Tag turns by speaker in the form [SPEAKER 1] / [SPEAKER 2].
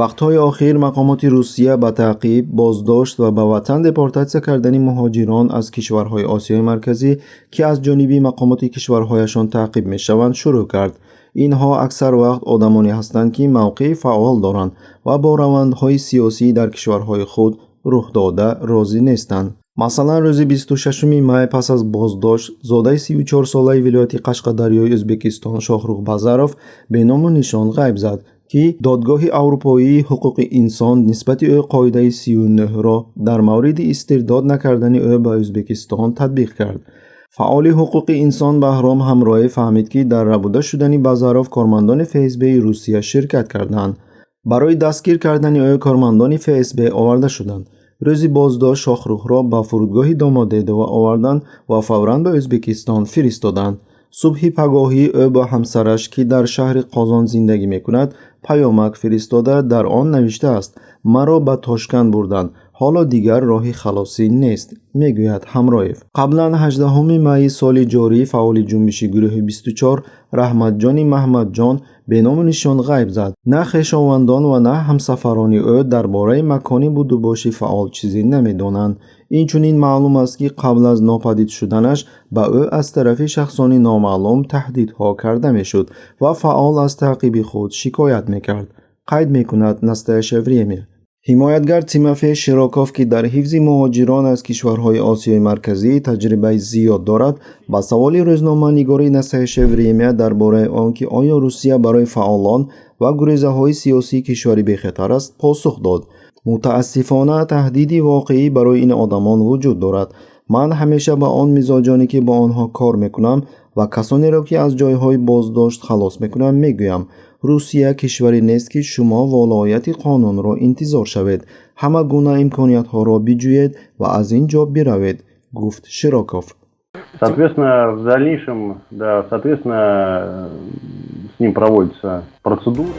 [SPEAKER 1] Вақтҳои охир мақомоти Русия ба таъқиб, боздошт ва ба ватан депортатсия кардани муҳоҷирон аз кишварҳои Осиёи Марказӣ, ки аз ҷониби мақомоти кишварҳояшон таъқиб мешаванд, шурӯъ кард. Инҳо аксар вақт одамоне ҳастанд, ки мавқеи фаъол доранд ва бо равандҳои сиёсӣ дар кишварҳои худ рухдода розӣ нестанд. Масалан, рӯзи 26 май пас аз боздошт зодаи 34-солаи вилояти Қашқадарёи Ӯзбекистон Шоҳрух Базаров беному нишон ғайб зад, ки Додгоҳи Аврупоии ҳуқуқи инсон нисбати ӯ қоидаи 39-ро дар мавриди истирдод накардани ӯ ба Ӯзбекистон татбиқ кард. Фаъоли ҳуқуқи инсон Баҳром Ҳамроев фаҳмид, ки дар рабуда шудани Базаров кормандони ФСБи Русия ширкат карданд. Барои дастгир кардани ӯ кормандони ФСБ оварда шуданд. Рӯзи боздошт Шоҳрухро ба фурудгоҳи Домодедово оварданд ва фавран ба Ӯзбекистон фиристоданд. Субҳи пагоҳӣ ӯ ба ҳамсараш, ки дар шаҳри Қозон зиндагӣ мекунад, паёмак фиристода, дар он навиштааст: «Маро ба Тошканд бурданд, ҳоло дигар роҳи халосӣ нест», мегӯяд Ҳамроев. Қаблан 18 майи соли ҷорӣ фаъоли ҷунбиши гурӯҳи 24 Раҳматҷони Маҳмадҷон беному нишон ғайб зад. На хешовандон ва на ҳамсафарони ӯ дар бораи макони будубоши фаъол чизе намедонанд. Инчунин маълум аст, ки қабл аз нопадид шуданаш ба ӯ аз тарафи шахсони номаълум таҳдидҳо карда мешуд ва фаъол аз таъқиби худ шикоят мекард, қайд мекунад «Настоящее время». Ҳимоятгар Тимофей Широков, ки дар ҳифзи муҳоҷирон аз кишварҳои Осиёи Марказӣ таҷрибаи зиёд дорад, ба саволи рӯзноманигори «Настоящее время» дар бораи он ки оё Русия барои фаъолон ва гурезаҳои сиёсӣ кишвари бехатар аст, посух дод: «Мутаассифона, таҳдиди воқеӣ барои ин одамон вуҷуд дорад. Ман ҳамеша ба он мизоҷоне, ки бо онҳо кор мекунам, ва касонеро, ки аз ҷойҳои боздошт халос мекунам, мегӯям: Русия кишваре нест, ки шумо волоияти қонунро интизор шавед. Ҳама гуна имкониятҳоро биҷӯед ва аз ин ҷо биравед», гуфт Широков.
[SPEAKER 2] Соответственно, в дальнейшем, да, соответственно, с ним проводится процедура.